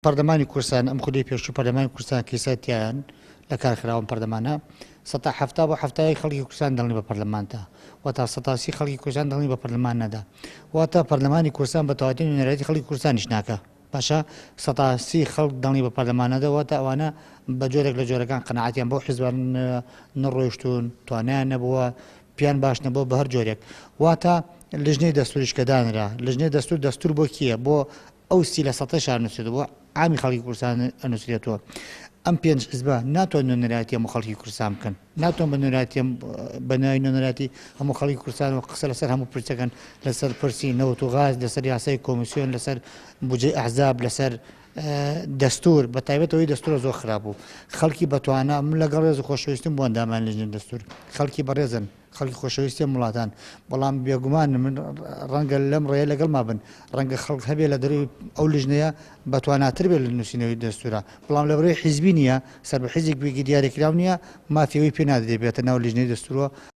پەرلەمانی کوردستان ئەم خولەی پێشوو پەرلەمانی کوردستان کە ئێستا تیایان لە کار خراون پەرلەمانە 70% بۆ 70ی خەڵکی کوردستان دڵنی بە پەرلەماندا واتە 30% خەڵکی کوردستان دڵنی بە پەرلەمان نەدا، واتە پەرلەمانی کوردستان بە تەواوەتی نوێنەرایەتی خەڵکی کوردستانیش ناکا. باشە 30% خەڵک دڵنی بە پەرلەمان نەدا، واتە ئەوانە بە جۆرێک لە جۆرەکان قەناعەتیان بەو حیزبان نەڕۆیشتوون، توانایان نەبووە، پێیان باش نەبووە بە هەر جۆرێک. واتە لجنەی دەستوریش کە دانرا، لجنەی دەستور دەستور بۆ کێیە؟ بۆ ئەو 30 لە سەتەش ئەنووسرێتەوە، بۆ عامی خەڵکی کوردستان ئەنووسرێتەوە. ئەم پێنج حزبە ناتوان نوێنەرایەتی هەموو خەڵکی کوردستان بکەن، ناتوان بە نوێنەرایەتی بە ناوی نوێنەرایەتی هەموو خەڵکی کوردستان و قسە لەسەر هەموو پرسەکەن، لەسەر پرسی نەوت و غاز، لەسەر یاسای کۆمیسیۆن، لەسەر بودجەی ئەحزاب، لەسەر دەستور، بە تایبەت ئەوەی دەستورە زۆر خراپ بوو. خەڵکی بەتوانا، من لەگەڵ ڕێز و خۆشەویستیم بۆ ئەندامان لیژنەی دەستور، خەڵکی بەڕێزن، خەڵکی خۆشەویستی ئەم وڵاتان، بەڵام بێگومان من ڕەنگە لەم ڕێیە لەگەڵما بن، ڕەنگە خەڵک هەبێ لە دەروی ئەو لیژنەیە بەتواناتر بێت لە نووسینەوەی دەستورە، بەڵام لە بەرەی حیزبی نییە، سەر بە حیزێک بێکی دیاریکراو نییە، مافی ئەوەی پێ نادرێ بێتە ناو لیژنەی دەستورەوە.